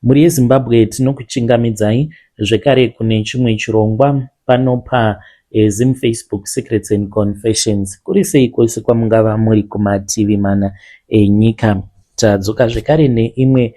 Mhuri yeZimbabwe, tinokuchingamidzai zvekare kune chimwe chirongwa pano paZim Facebook Secrets and Confessions. Kuri sei kwose kwamungava muri kumativi mana enyika? Tadzoka zvekare neimwe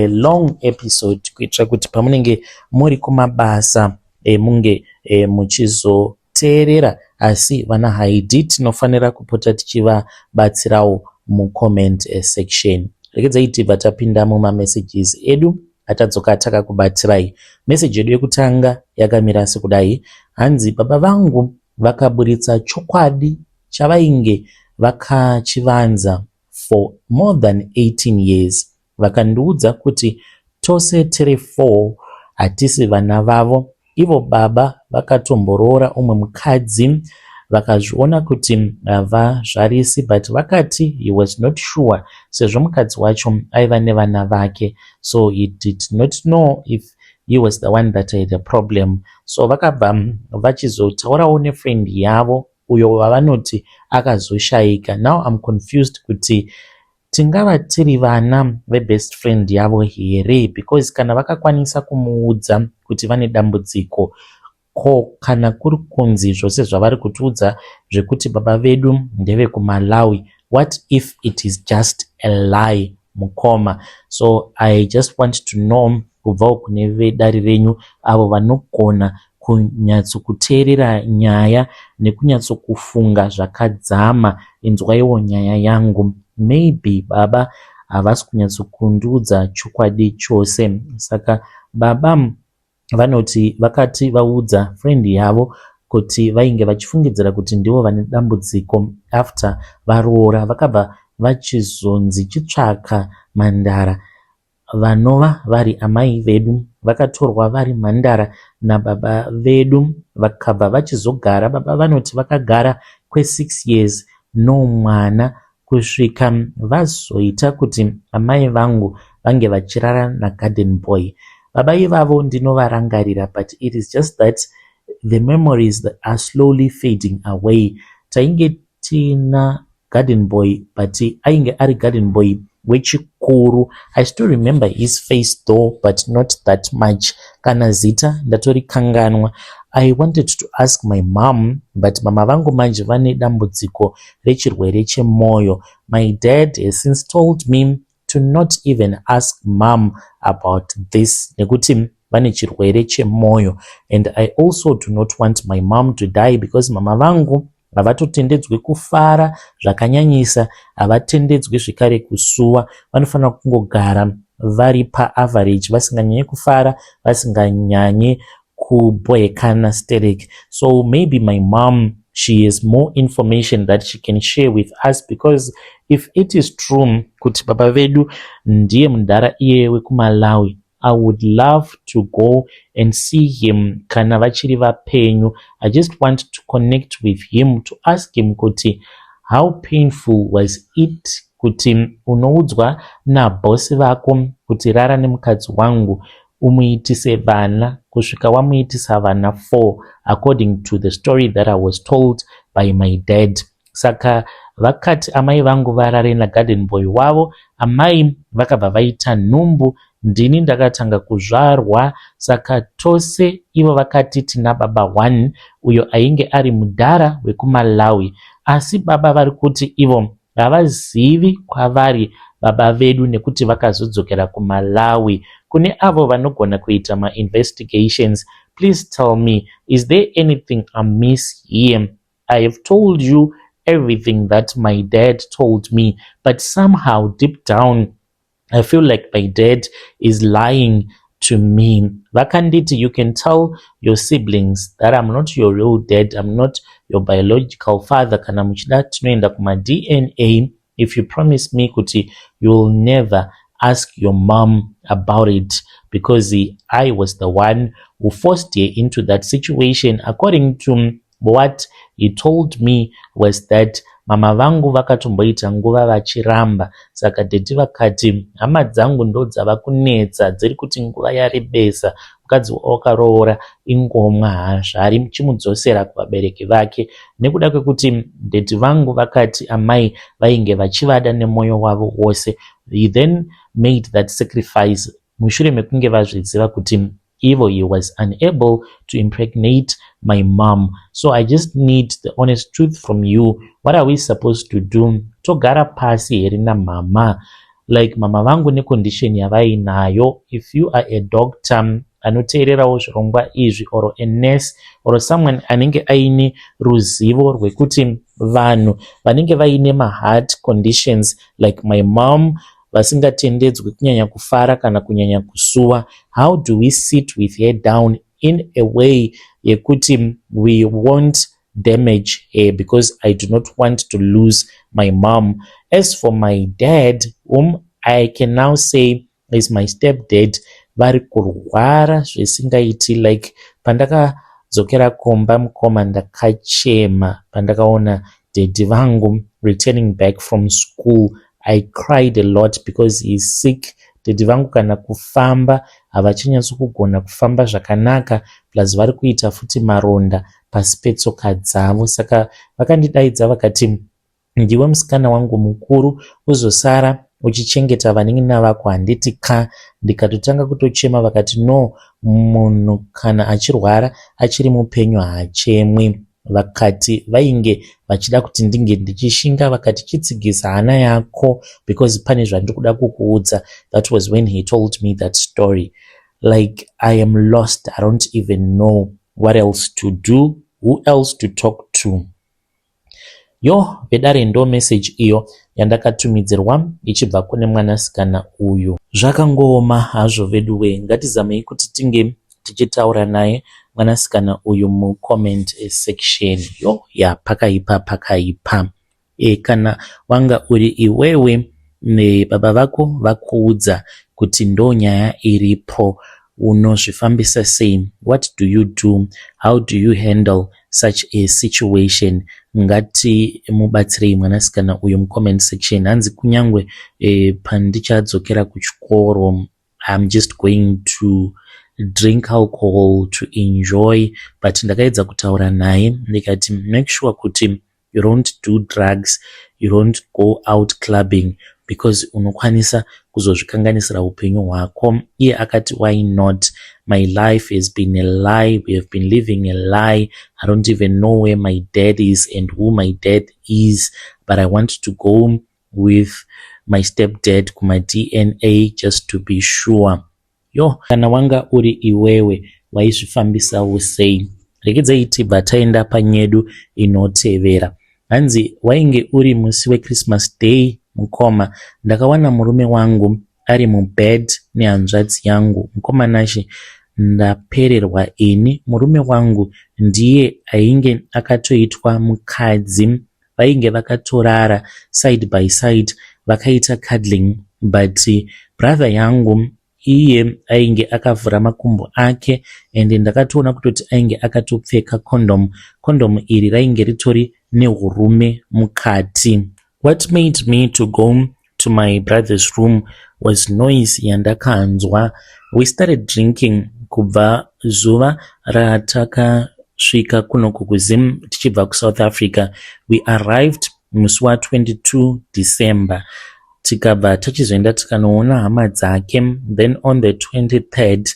long episode kuitira kuti pamunenge muri kumabasa munge muchizoteerera. Asi vana Haidi tinofanira kupota tichivabatsirawo mucomment section. Regedzai tibva tapinda mumamessages edu atadzoka takakubatirai. Meseji yedu yekutanga yakamira sekudai: hanzi, "Baba vangu vakaburitsa chokwadi chavainge vakachivanza for more than 18 years. Vakandiudza kuti tose tiri 4 hatisi vana vavo. Ivo baba vakatomboroora umwe mukadzi, vakazviona kuti havazvarisi, but vakati he was not sure sezvo mukadzi wacho aiva nevana vake, so he did not know if he was the one that had a problem. So vakabva vachizotaurawo nefriend yavo uyo wavanoti akazoshayika. Now I'm confused kuti tingava tiri vana vebest friend yavo here, because kana vakakwanisa kumuudza kuti vane dambudziko, ko kana kuri kunzi zvose zvavari kutiudza zvekuti baba vedu ndevekuMalawi, what if it is just a lie, mukoma? So I just want to know kubvawo kune vedare renyu, avo vanogona kunyatsokuteerera nyaya nekunyatsokufunga zvakadzama. Inzwaiwo nyaya yangu. Maybe baba havasi kunyatsokundiudza chokwadi chose." Saka baba vanoti vakati vaudza friend yavo kuti vainge vachifungidzira kuti ndivo vane dambudziko after varoora, vakabva vachizonzi chitsvaka mhandara vanova vari amai vedu. Vakatorwa vari mhandara nababa vedu, vakabva vachizogara. Baba vanoti vakagara kwe6 years nomwana kusvika vazoita kuti amai vangu vange vachirara nagarden boy. Baba ivavo ndinovarangarira, but it is just that the memories are slowly fading away. Tainge tiina garden boy, but ainge ari garden boy wechikuru. I still remember his face though, but not that much. Kana zita ndatorikanganwa. I wanted to ask my mom, but mama vangu manje vane dambudziko rechirwere chemwoyo. My dad has since told me to not even ask mom about this nekuti vane chirwere chemwoyo, and I also do not want my mom to die because mama vangu havatotendedzwi kufara zvakanyanyisa, havatendedzwi zvekare kusuwa. Vanofanira kungogara vari paaverage, vasinganyanyi kufara, vasinganyanyi kubhohekana sterek. So maybe my mom, she has more information that she can share with us, because if it is true kuti baba vedu ndiye mudhara iye wekuMalawi, I would love to go and see him kana vachiri vapenyu. I just want to connect with him to ask him kuti how painful was it kuti unoudzwa nabhosi vako kuti rara nemukadzi wangu umuitise vana, kusvika wamuitisa vana 4, according to the story that I was told by my dad. Saka vakati amai vangu varare nagarden boy wavo. Amai vakabva vaita nhumbu, ndini ndakatanga kuzvarwa. Saka tose ivo vakati tina baba 1 uyo ainge ari mudhara wekuMalawi, asi baba vari kuti ivo havazivi kwavari baba vedu nekuti vakazodzokera kuMalawi. Kune avo vanogona kuita mainvestigations, please tell me, is there anything amiss here? I have told you everything that my dad told me, but somehow deep down I feel like my dad is lying to me. Vakanditi, 'You can tell your siblings that I'm not your real dad, I'm not your biological father. Kana muchida tinoenda kuma-DNA if you promise me kuti you will never ask your mom about it, because I was the one who forced her into that situation.' According to what he told me was that mama vangu vakatomboita nguva vachiramba. Saka daddy vakati hama dzangu ndo dzava kunetsa, dziri kuti nguva yarebesa, mukadzi wakaroora ingomwa hazvari, chimudzosera kuvabereki vake." Nekuda kwekuti daddy vangu vakati amai vainge vachivada nemwoyo wavo wose, he then made that sacrifice. Mushure mekunge vazviziva kuti ivo he was unable to impregnate my mom. So I just need the honest truth from you. What are we supposed to do? Togara pasi here namama? Like, mama vangu necondition yavainayo, if you are a doctor anoteererawo zvirongwa izvi, or a nurse, or someone anenge aine ruzivo rwekuti vanhu vanenge vaine maheart conditions like my mom, vasingatendedzwi kunyanya kufara kana kunyanya kusuwa, how do we sit with her down in a way yekuti we won't damage her? Because I do not want to lose my mom. As for my dad, whom I can now say is my stepdad, vari kurwara zvisingaiti. Like, pandakadzokera kumba, mukoma, ndakachema pandakaona daddy vangu returning back from school. I cried a lot because he is sick. Daddy vangu kana kufamba havachanyatsokugona kufamba zvakanaka, plus vari kuita futi maronda pasi petsoka dzavo. Saka vakandidaidza vakati, "Ndiwe musikana wangu mukuru, uzosara uchichengeta vanin'ina vako, handiti ka?" Ndikatotanga kutochema. Vakati, "No, munhu kana achirwara achiri mupenyu haachemwi." Vakati vainge vachida kuti ndinge ndichishinga. Vakati, "Chitsigisa hana yako because pane zvandiri kuda kukuudza." That was when he told me that story. Like, I am lost. I don't even know what else to do, who else to talk to. Yo, vedare, ndo message iyo yandakatumidzirwa ichibva kune mwanasikana uyu. Zvakangooma hazvo veduwe. Ngatizamei kuti tinge tichitaura naye mwanasikana uyu mucomment section. Yo, ya, pakaipa, pakaipa. Kana wanga uri iwewe, baba vako vakuudza kuti ndo nyaya iripo, unozvifambisa sei? What do you do? How do you handle such a situation? Ngatimubatsirei mwanasikana uyu mucomment section. Hanzi, "Kunyangwe pandichadzokera kuchikoro, I'm just going to drink alcohol to enjoy." But ndakaedza kutaura naye ndikati, "Make sure kuti you don't do drugs, you don't go out clubbing, because unokwanisa kuzozvikanganisira upenyu hwako." Iye akati, "Why not? My life has been a lie. We have been living a lie. I don't even know where my dad is and who my dad is, but I want to go with my stepdad kuma-DNA just to be sure." Yo, kana wanga uri iwewe, waizvifambisawo sei? Regedzai tibva taenda panyedu inotevera. Hanzi, "Wainge uri musi weChristmas Day, mukoma. Ndakawana murume wangu ari mubed nehanzvadzi yangu. Mukoma Nashe, ndapererwa ini. Murume wangu ndiye ainge akatoitwa mukadzi. Vainge vakatorara side by side, vakaita cuddling, but brother yangu iye ainge akavhura makumbo ake, ende ndakatoona kutoti ainge akatopfeka condom. Condom iri rainge ritori neurume mukati. What made me to go to my brother's room was noise yandakanzwa. We started drinking kubva zuva ratakasvika kunoku kuZim tichibva kuSouth Africa. We arrived musi wa22 December, tikabva tachizoenda tikanoona hama dzake. Then on the 23rd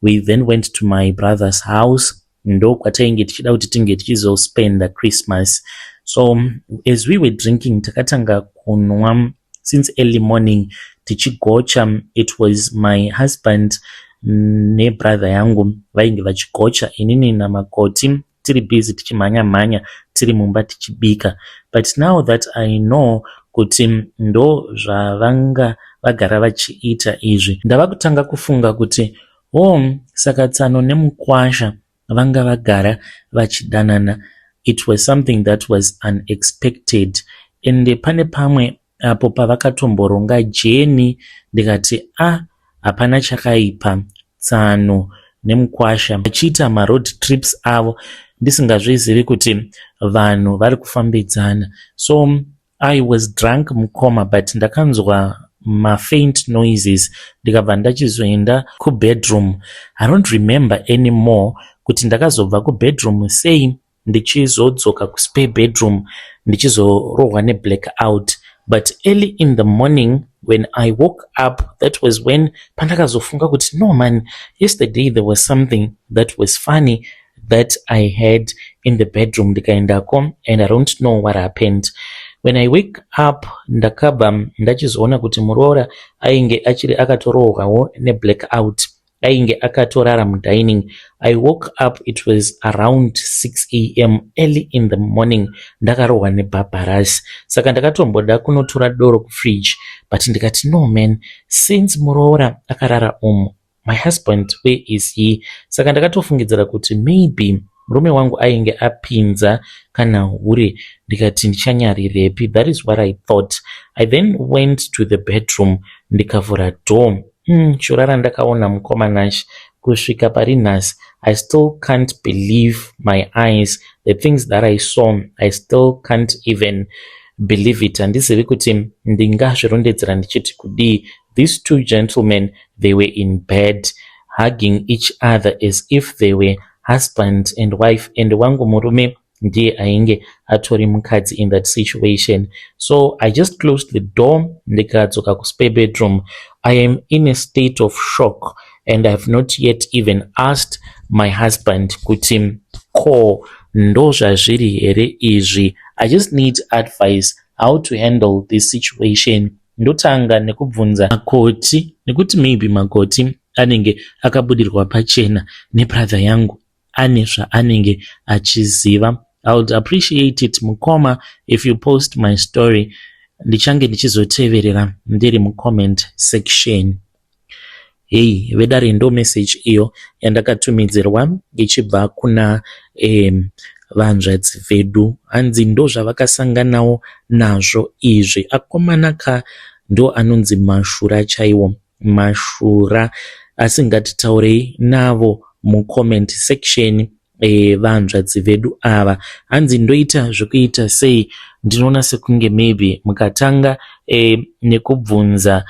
we then went to my brother's house, ndo kwatainge tichida kuti tinge tichizospenda Christmas. So as we were drinking, takatanga kunwa since early morning tichigocha. It was my husband nebrother yangu vainge vachigocha, inini namakoti tiri busy tichimhanya mhanya tiri mumba tichibika. But now that I know kuti ndo zvavanga vagara vachiita izvi, ndava kutanga kufunga kuti, oh, saka tsano nemukwasha vanga vagara vachidanana. It was something that was unexpected. Ende pane pamwe apo pavakatomboronga journey, ndikati, 'Ah, hapana chakaipa, tsano nemukwasha vachiita maroad trips avo,' ndisingazvizivi kuti vanhu vari kufambidzana. So I was drunk, mukoma, but ndakanzwa mafaint noises, ndikabva ndachizoenda kubedroom. I don't remember anymore kuti ndakazobva kubedroom sei ndichizodzoka kuspare bedroom, ndichizorohwa neblack out. But early in the morning when I woke up, that was when pandakazofunga kuti, no man, yesterday there was something that was funny that I had in the bedroom. Ndikaendako and I don't know what happened. When I wake up, ndakabva ndachizoona kuti muroora ainge achiri akatorohwawo neblackout, ainge akatorara mudining. I woke up, it was around 6 a.m. early in the morning, ndakarohwa nebhabharasi. Saka ndakatomboda kunotora doro kufridge, but ndikati, no man, since muroora akarara umu, my husband, where is he? Saka ndakatofungidzira kuti maybe murume wangu ainge apinza kana hure. Ndikati ndichanyarirepi? That is what I thought. I then went to the bedroom, ndikavhura door. Shura randakaona, mukoma Nash, kusvika pari nhasi I still can't believe my eyes. The things that I saw, I still can't even believe it. Handizivi kuti ndingazvirondedzera ndichiti kudii. These two gentlemen, they were in bed hugging each other as if they were husband and wife, and wangu murume ndiye ainge atori mukadzi in that situation. So I just closed the door, ndikadzoka kuspare bedroom. I am in a state of shock and I have not yet even asked my husband kuti ko ndo zvazviri here izvi. I just need advice how to handle this situation. Ndotanga nekubvunza makoti, nekuti maybe makoti anenge akabudirwa pachena nebrother yangu, ane zvaanenge achiziva. I would appreciate it, mukoma, if you post my story. Ndichange ndichizoteverera ndiri mucomment section. Hei vedare, ndo message iyo yandakatumidzirwa ichibva kuna vanzvadzi vedu. Hanzi ndo zvavakasanganawo nazvo izvi. Akomana ka, ndo anonzi mashura chaiwo, mashura. Asi ngatitaurei navo mucomment section. Vanzvadzi vedu ava, hanzi ndoita zvekuita sei? Ndinoona sekunge maybe mukatanga nekubvunza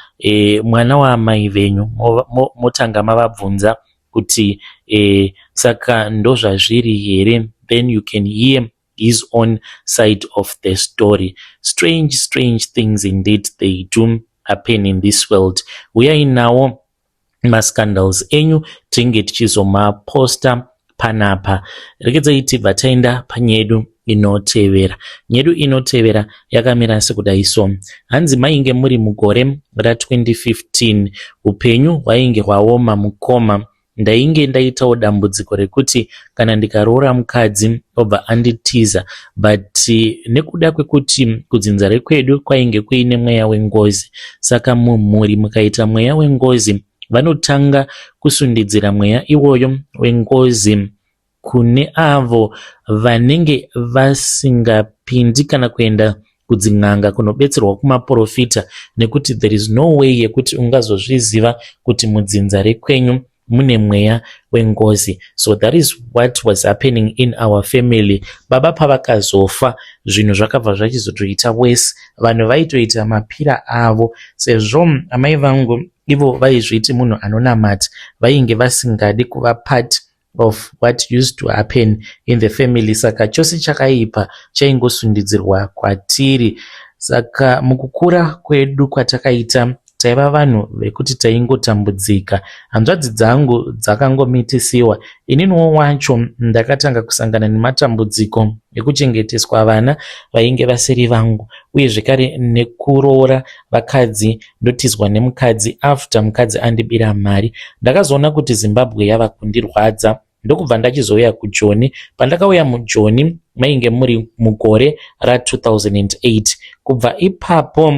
mwana waamai venyu, motanga mavabvunza kuti saka ndozvazviri here, then you can hear his own side of the story. Strange, strange things indeed, they do happen in this world. Uyai nawo mascandals enyu, tinge tichizomaposta panapa. Rekedzai tibva taenda panyedu inotevera. Nyedu inotevera yakamira sekudai so. Hanzi mainge muri mugore ra2015, upenyu hwainge hwaoma, mukoma. Ndainge ndaitawo dambudziko rekuti kana ndikaroora mukadzi obva anditiza, but nekuda kwekuti kudzinza rekwedu kwainge kuine mweya wengozi, saka mumhuri mukaita mweya wengozi, vanotanga kusundidzira mweya iwoyo wengozi kune avo vanenge vasingapindi kana kuenda kudzin'anga kunobetserwa kumaprofita, nekuti there is no way yekuti ungazozviziva kuti mudzinza rekwenyu mune mweya wengozi. So that is what was happening in our family. Baba pavakazofa, zvinhu zvakabva zvachizotoita worse. Vanhu vaitoita mapira avo, sezvo amai vangu ivo vaizviti munhu anonamata, vainge vasingadi kuva part of what used to happen in the family. Saka chose chakaipa chaingosundidzirwa kwatiri. Saka mukukura kwedu kwatakaita, taiva vanhu vekuti taingotambudzika. Hanzvadzi dzangu dzakangomitisiwa. Ininiwo wacho ndakatanga kusangana nematambudziko ekuchengeteswa vana vainge vasiri vangu, uye zvekare nekuroora vakadzi, ndotizwa nemukadzi after mukadzi andibira mari. Ndakazoona kuti Zimbabwe yava kundirwadza, ndokubva ndachizouya kuJoni. Pandakauya muJoni mainge muri mugore ra2008. Kubva ipapo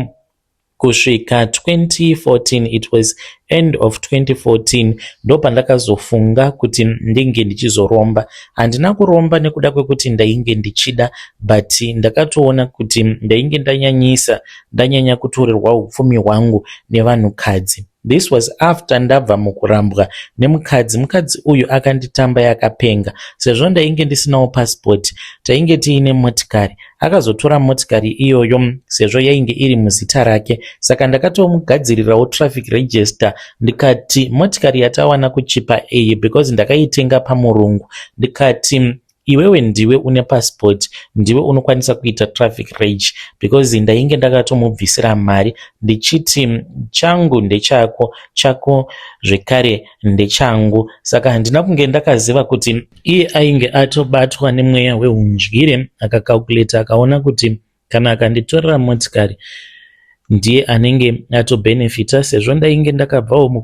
kusvika 2014, it was end of 2014, ndopandakazofunga kuti ndinge ndichizoromba. Handina kuromba nekuda kwekuti ndainge ndichida, but ndakatoona kuti ndainge ndanyanyisa, ndanyanya kutorerwa upfumi hwangu nevanhukadzi. This was after ndabva mukurambwa nemukadzi. Mukadzi uyu akanditamba yakapenga. Sezvo ndainge ndisinawo pasipoti, tainge tiine motikari, akazotora motikari iyoyo sezvo yainge iri muzita rake. Saka ndakatomugadzirirawo traffic register, ndikati motikari yatawana kuchipa iyi, because ndakaitenga pamurungu, ndikati Iwewe ndiwe une passport, ndiwe unokwanisa kuita traffic rage, because ndainge ndakatomubvisira mari ndichiti changu ndechako, chako zvekare ndechangu. Saka handina kunge ndakaziva kuti iye ainge atobatwa nemweya wehundyire. Akacalculata akaona kuti kana akanditorera motikari ndiye anenge atobhenefita, sezvo ndainge ndakabvawo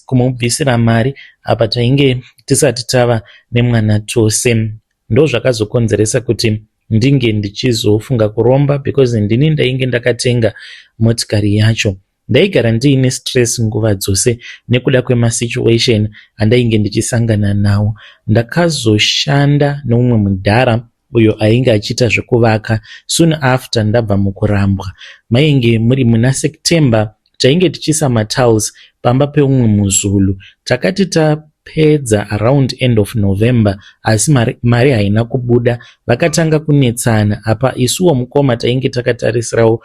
kumubvisira mari, apa tainge tisati tava nemwana tose. Ndozvakazokonzeresa kuti ndinge ndichizofunga kuromba, because ndini ndainge ndakatenga motikari yacho. Ndaigara ndiine stress nguva dzose nekuda kwemasituation andainge ndichisangana nawo. Ndakazoshanda neumwe mudhara uyo ainge achiita zvekuvaka soon after ndabva mukurambwa. Mainge muri muna September, tainge tichiisa matiles pamba peumwe muZulu. Takati tapedza around end of November, asi mari haina kubuda. Vakatanga kunetsana. Apa isuwo mukoma tainge takatarisirawo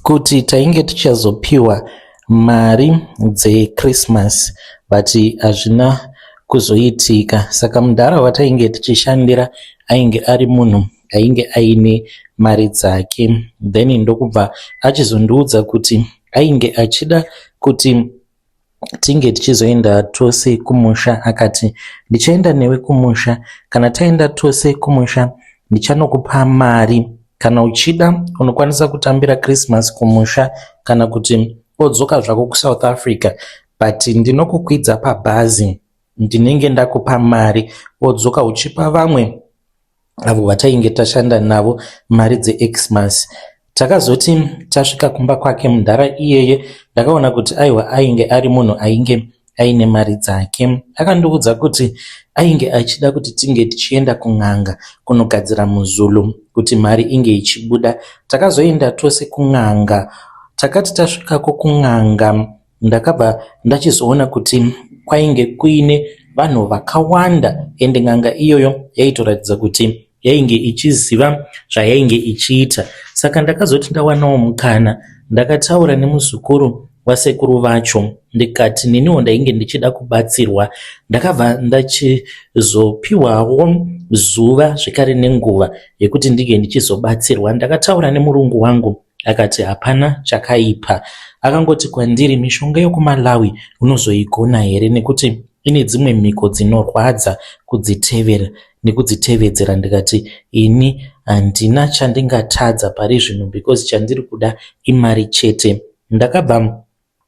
kuti tainge tichazopiwa mari dzeChristmas, but hazvina kuzoitika. Saka mudhara watainge tichishandira ainge ari munhu ainge aine mari dzake. Then ndokubva achizondiudza kuti ainge achida kuti tinge tichizoenda tose kumusha. Akati, "Ndichaenda newe kumusha. Kana taenda tose kumusha, ndichanokupa mari. Kana uchida unokwanisa kutambira Christmas kumusha, kana kuti odzoka zvako kuSouth Africa, but ndinokukwidza pabhazi, ndinenge ndakupa mari, wodzoka uchipa vamwe avo vatainge tashanda navo mari dzeXmas." Takazoti tasvika kumba kwake mudhara iyeye, ndakaona kuti aiwa, ainge ari munhu ainge aine mari dzake. Akandiudza kuti ainge achida kuti tinge tichienda kun'anga kunogadzira muZulu kuti mari inge ichibuda. Takazoenda tose kun'anga. Takati tasvikako kun'anga, ndakabva ndachizoona kuti kwainge kuine vanhu vakawanda, ende n'anga iyoyo yaitoratidza kuti yainge ichiziva zvayainge ichiita. Saka ndakazoti ndawanawo mukana, ndakataura nemuzukuru wasekuru vacho, ndikati neniwo ndainge ndichida kubatsirwa. Ndakabva ndachizopiwawo zuva zvekare nenguva yekuti ndinge ndichizobatsirwa. Ndakataura nemurungu wangu, akati hapana chakaipa. Akangoti kwandiri, "Mishonga yokuMalawi unozoigona here, nekuti ine dzimwe mhiko dzinorwadza kudzitevera nekudzitevedzera?" Ndikati ini handina chandingatadza pari zvino, because chandiri kuda imari chete. Ndakabva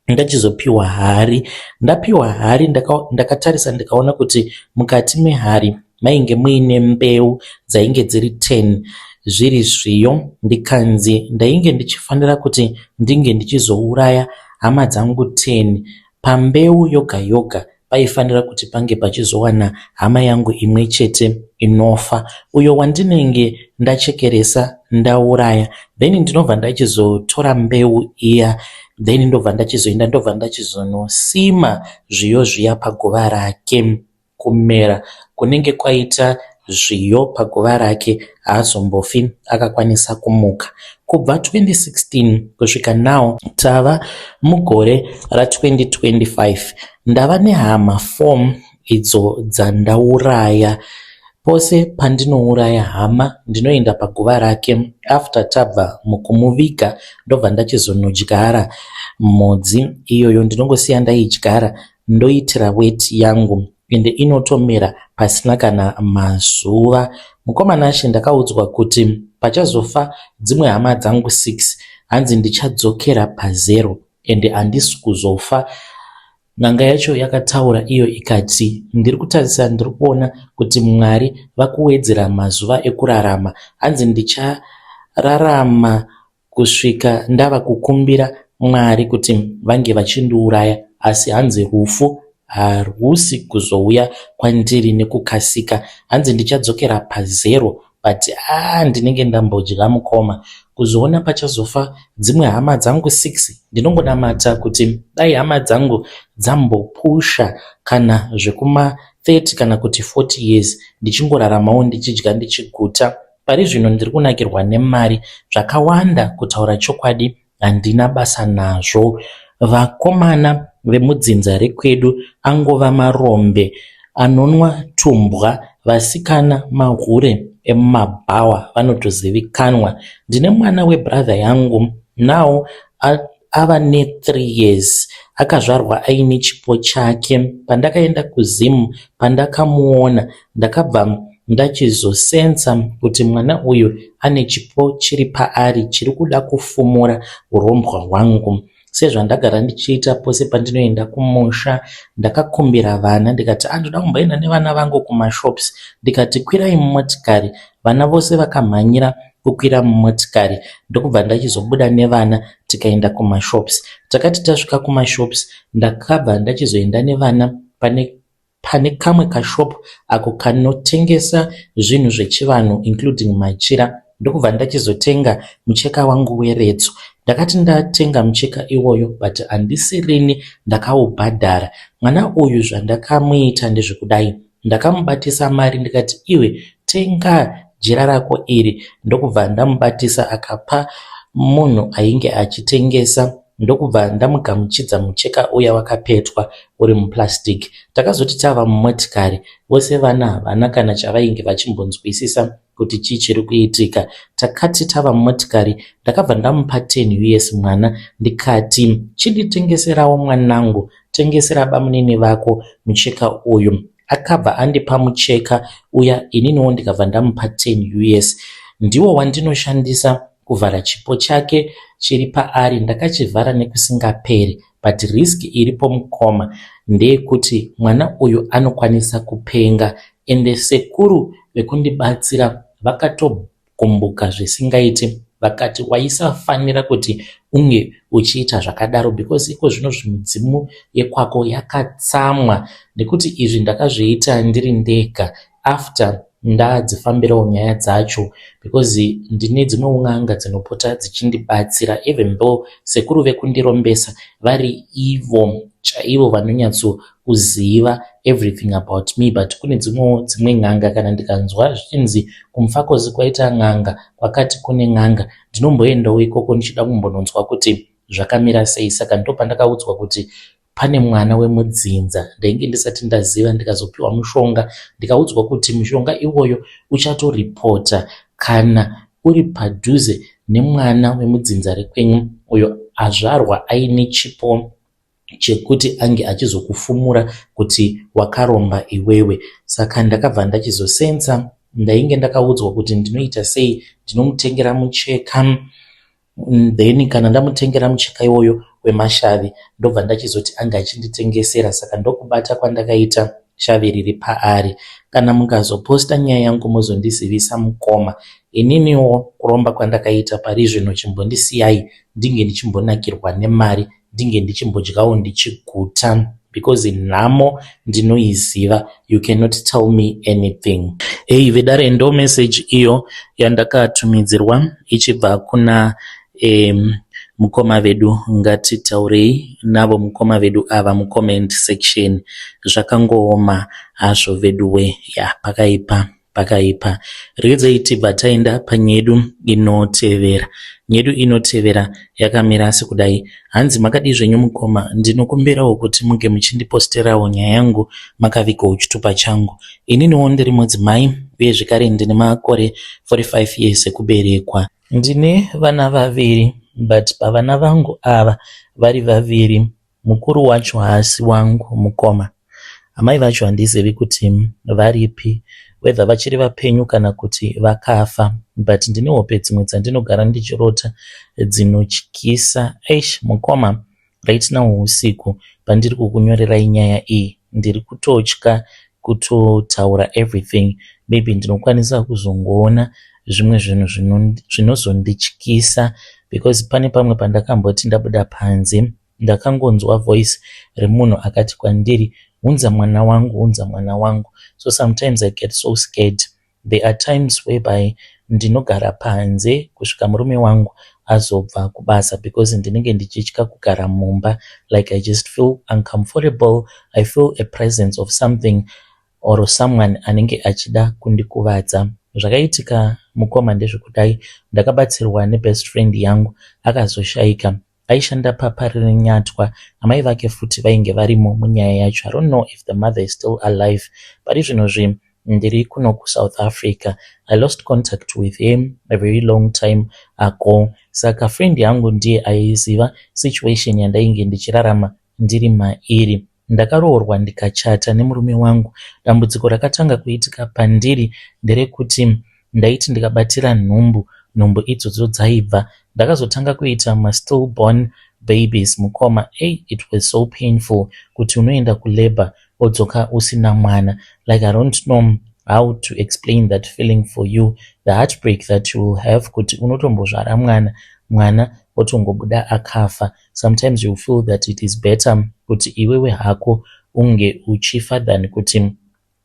ndachizopiwa hari. Ndapiwa hari, ndakatarisa ndikaona kuti mukati mehari mainge muine mbeu dzainge dziri 10, zviri zviyo. Ndikanzi ndainge ndichifanira kuti ndinge ndichizouraya hama dzangu 10. Pambeu yoga yoga paifanira kuti pange pachizowana hama yangu imwe chete inofa, uyo wandinenge ndachekeresa ndauraya. Then ndinobva ndachizotora mbeu iya, then ndobva ndachizoenda, ndobva ndachizonosima zviyo zviya paguva rake. Kumera kunenge kwaita zviyo paguva rake, haazombofi akakwanisa kumuka. Kubva 2016 kusvika now, tava mugore ra2025, ndava nehama 4 idzo dzandauraya. Pose pandinouraya hama, ndinoenda paguva rake after tabva mukumuviga, ndobva ndachizonodyara mhodzi iyoyo. Ndinongosiya ndaidyara, ndoitira weti yangu, ende inotomera pasina kana mazuva. Mukoma Nashe, ndakaudzwa kuti pachazofa dzimwe hama dzangu 6, hanzi ndichadzokera pazero, ende handisi kuzofa. N'anga yacho yakataura iyo ikati, "Ndiri kutarisa, ndiri kuona kuti Mwari vakuwedzera mazuva ekurarama." Hanzi ndichararama kusvika ndava kukumbira Mwari kuti vange vachindiuraya, asi hanzi rufu harwusi kuzouya kwandiri nekukasika. Hanzi ndichadzokera pazero, but aa, ndinenge ndambodya mukoma kuzoona pachazofa dzimwe hama dzangu 6. Ndinongonamata kuti dai hama dzangu dzambopusha kana zvekuma 30 kana kuti 40 years, ndichingoraramawo ndichidya ndichiguta. Pari zvino ndiri kunakirwa nemari zvakawanda. Kutaura chokwadi, handina basa nazvo. Vakomana vemudzinza rekwedu angova marombe anonwa tumbwa. Vasikana mahure emumabhawa vanotozivikanwa. Ndine mwana webrother yangu now ava ne3 years. Akazvarwa aine chipo chake. Pandakaenda kuZim pandakamuona ndakabva ndachizosensa kuti mwana uyu ane chipo chiri paari chiri kuda kufumura urombwa hwangu. Sezvandagara ndichiita pose pandinoenda kumusha, ndakakumbira vana ndikati ah ndoda kumboenda nevana vangu kumashops. Ndikati kwirai mumotikari. Vana vose vakamhanyira kukwira mumotikari ndokubva ndachizobuda nevana tikaenda kumashops. Takati tasvika kumashops ndakabva ndachizoenda nevana pane kamwe kashop ako kanotengesa zvinhu zvechivanhu including machira ndokubva ndachizotenga mucheka wangu weretso. Ndakati ndatenga mucheka iwoyo but handisirini ndakaubhadhara. Mwana uyu zvandakamuita ndezvekudai. Ndakamubatisa mari ndikati iwe tenga jira rako iri ndokubva ndamubatisa akapa munhu ainge achitengesa ndokubva ndamugamuchidza mucheka uya wakapetwa uri muplastic. Takazoti tava mumotikari vose vana havana kana chavainge vachimbonzwisisa kuti chii chiri kuitika. Takati tava mumotikari ndakabva ndamupa 10 US mwana ndikati chinditengeserawo mwanangu, tengesera bamunini vako mucheka uyu. Akabva andipa mucheka uya ininiwo ndikabva ndamupa 10 US. Ndiwo wandinoshandisa kuvhara chipo chake chiri paari ndakachivhara nekusingaperi but risk iripo mukoma ndeyekuti mwana uyu anokwanisa kupenga ende sekuru vekundibatsira vakatogumbuka zvisingaiti vakati waisafanira kuti unge uchiita zvakadaro because iko zvino midzimu yekwako yakatsamwa nekuti izvi ndakazviita ndiri ndega after ndadzifambirawo nyaya dzacho because ndine dzimwe n'anga dzinopota dzichindibatsira even though sekuru vekundirombesa vari ivo chaivo vanonyatsokuziva everything about me but kune dzimwewo dzimwe n'anga kana ndikanzwa zvichinzi kuMufakose kwaita n'anga kwakati kune n'anga ndinomboendawo ikoko ndichida kumbononzwa kuti zvakamira sei. Saka ndopandakaudzwa kuti pane mwana wemudzinza ndainge ndisati ndaziva ndikazopiwa mushonga ndikaudzwa kuti mushonga iwoyo uchatoripota kana uri padhuze nemwana wemudzinza rekwenyu uyo azvarwa aine chipo chekuti ange achizokufumura kuti wakaromba iwewe. Saka ndakabva ndachizosensa ndainge ndakaudzwa kuti ndinoita sei ndinomutengera mucheka then kana ndamutengera mucheka iwoyo wemashavi ndobva ndachizoti ange achinditengesera. Saka ndokubata kwandakaita shavi riri paari. Kana mukazoposta nyaya yangu mozondizivisa mukoma. Ininiwo kuromba kwandakaita pari zvino chimbondisiyai ndinge ndichimbonakirwa nemari ndinge ndichimbodyawo ndichiguta because nhamo ndinoiziva you cannot tell me anything. Ei vedare ndo message iyo yandakatumidzirwa ichibva kuna mukoma vedu. Ngatitaurei navo mukoma vedu ava mucomment section. Zvakangooma hazvo veduwe ya pakaipa pakaipa. Regedzai tibva taenda panyedu inotevera. Nyedu inotevera yakamira sekudai. Hanzi makadii zvenyu mukoma, ndinokumbirawo kuti munge muchindiposterawo nyaya yangu makavigawo chitupa changu. Ininiwo ndiri mudzimai uye zvekare ndine makore 45 years ekuberekwa. Ndine vana vaviri but pavana vangu ava vari vaviri mukuru wacho haasi wangu mukoma. Amai vacho handizivi kuti varipi whether vachiri vapenyu kana kuti vakafa but ndine hope dzimwe dzandinogara ndichirota dzinotyisa. Eish mukoma right now usiku pandiri kukunyorerai nyaya iyi ndiri kutotya kutotaura everything maybe ndinokwanisa kuzongoona zvimwe zvinhu zvinozondityisa because pane pamwe pandakamboti ndabuda panze ndakangonzwa voice remunhu akati kwandiri hunza mwana wangu hunza mwana wangu. So sometimes I get so scared. There are times whereby ndinogara panze kusvika murume wangu azobva kubasa because ndinenge ndichitya kugara mumba like I just feel uncomfortable. I feel a presence of something or someone anenge achida kundikuvadza. Zvakaitika mukoma ndezvekudai ndakabatsirwa nebest friend yangu akazoshayika. Aishanda paParirenyatwa. Amai vake futi vainge varimo munyaya yacho. I don't know if the mother is still alive. Pari zvinozvi Ndiri kuno kuSouth Africa. I lost contact with him a very long time ago. Saka friend yangu ndiye aiziva situation yandainge ndichirarama ndiri mairi. Ndakaroorwa ndikachata nemurume wangu. Dambudziko rakatanga kuitika pandiri nderekuti ndaiti ndikabatira nhumbu, nhumbu idzodzo dzaibva. Ndakazotanga kuita mastillborn babies mukoma. Hey, it was so painful kuti unoenda kulabour wodzoka usina mwana. Like, I don't know how to explain that feeling for you, the heartbreak that you will have kuti unotombozvara mwana, mwana otongobuda akafa. Sometimes you feel that it is better kuti iwewe hako unge uchifa than kuti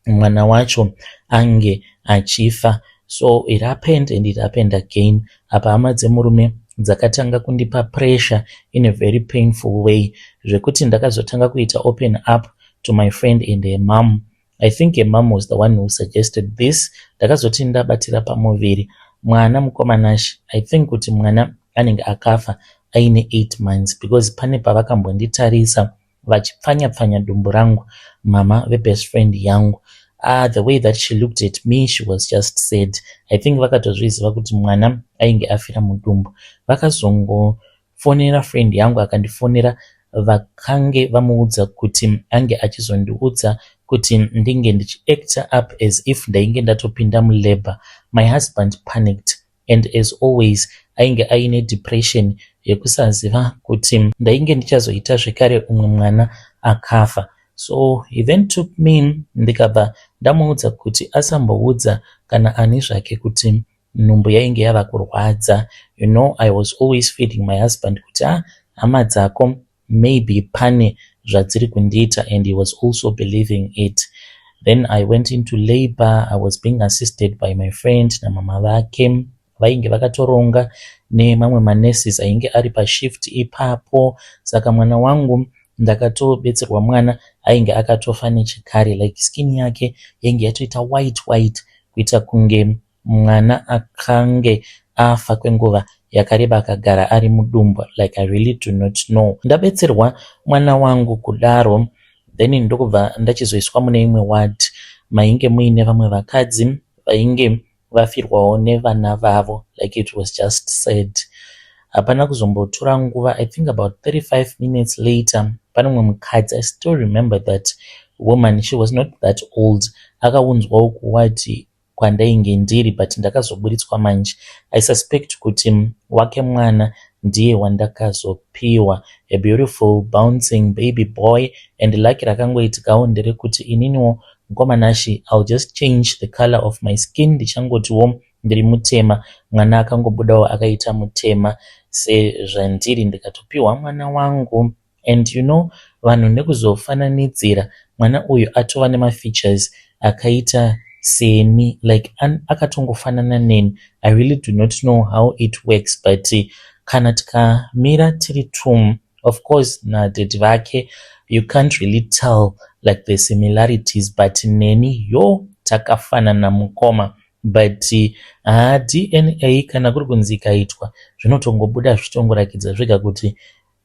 mwana wacho ange achifa. So it happened and it happened again. Apa hama dzemurume dzakatanga kundipa pressure in a very painful way, zvekuti ndakazotanga kuita open up to my friend and her mom. I think her mom was the one who suggested this. Ndakazoti ndabatira pamuviri mwana, mukoma Nash, I think kuti mwana anenge akafa aine 8 months, because pane pavakambonditarisa vachipfanya-pfanya dumbu rangu, mama vebest friend yangu. Ah, the way that she looked at me, she was just sad. I think vakatozviziva kuti mwana ainge afira mudumbu. Vakazongofonera friend yangu, akandifonera, vakange vamuudza kuti ange achizondiudza kuti ndinge ndichiacta up as if ndainge ndatopinda mulabour. My husband panicked and, as always, ainge aine depression yekusaziva kuti ndainge ndichazoita zvekare umwe mwana akafa. So he then took me, ndikabva ndamuudza kuti asamboudza kana ani zvake kuti nhumbu yainge yava kurwadza. I was always feeding my husband kuti, ah, hama dzako maybe pane zvadziri kundiita, and he was also believing it. Then I went into labor. I was being assisted by my friend namama vake. Vainge vakatoronga nemamwe manurses ainge ari pashift ipapo. Saka mwana wangu, ndakatobetserwa mwana ainge akatofa nechekare, like skin yake yainge yatoita white white, kuita kunge mwana akange afa kwenguva yakareba, akagara ari mudumbu. Like, I really do not know. Ndabetserwa mwana wangu kudaro, then ndokubva ndachizoiswa mune imwe ward mainge muine vamwe vakadzi vainge vafirwawo nevana vavo. Like, it was just sad. Hapana kuzombotora nguva, I think about 35 minutes later, pane mumwe mukadzi, I still remember that woman, she was not that old, akaunzwawo kuward kwandainge ndiri, but ndakazoburitswa manje. I suspect kuti wake mwana ndiye wandakazopiwa, a beautiful bouncing baby boy. And lucky rakangoitikawo nderekuti ininiwo, mukoma Nashi, I'll just change the color of my skin, ndichangotiwo ndiri mutema. Mwana akangobudawo akaita mutema sezvandiri, ndikatopiwa mwana wangu. And vanhu nekuzofananidzira, mwana uyu atova nemafeatures akaita seni, like akatongofanana neni. I really do not know how it works, but kana tikamira tiri two, of course nadaddy vake, you can't really tell like the similarities, but neni yo takafanana, mukoma. But haa, DNA kana kuri kunzi ikaitwa, zvinotongobuda zvichitongorakidza zvega kuti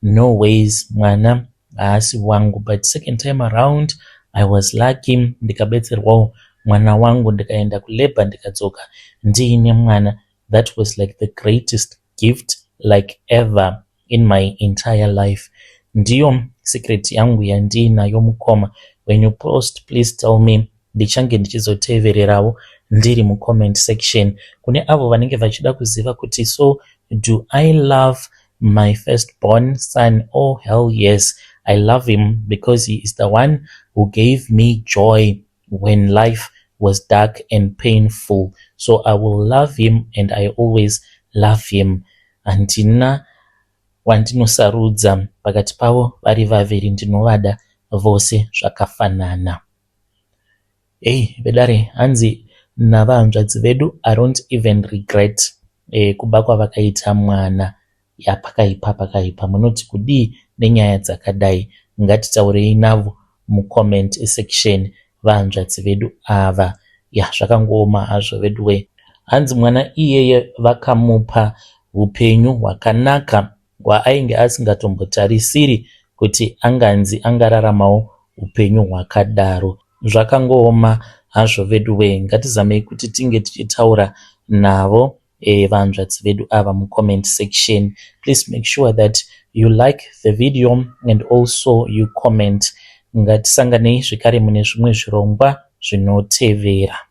no ways, mwana haasi wangu. But second time around I was lucky, ndikabetserwawo mwana wangu, ndikaenda kulabour, ndikadzoka ndiine mwana. That was like the greatest gift like ever in my entire life. Ndiyo secret yangu yandiinayo, mukoma. When you post, please tell me, ndichange ndichizotevererawo ndiri mucomment section. Kune avo vanenge vachida kuziva kuti, so do I love my firstborn son? Oh hell yes, I love him, because he is the one who gave me joy when life was dark and painful. So I will love him and I always love him. Handina wandinosarudza pakati pavo vari vaviri, ndinovada vose zvakafanana. Ei vedare, hanzi navahanzvadzi vedu, I don't even regret kuba kwavakaita mwana. Yapakaipa, pakaipa. Munoti kudii nenyaya dzakadai? Ngatitaurei navo mucomment section, vahanzvadzi vedu ava. Ya, zvakangooma hazvo veduwe. Hanzi mwana iyeye vakamupa upenyu hwakanaka hwaainge asingatombotarisiri kuti anganzi angararamawo upenyu hwakadaro. Zvakangooma. hazvo veduwee. Ngatizamei kuti tinge tichitaura navo vanzvadzi vedu ava mucomment section. Please make sure that you like the video and also you comment. Ngatisanganei zvekare mune zvimwe zvirongwa zvinotevera.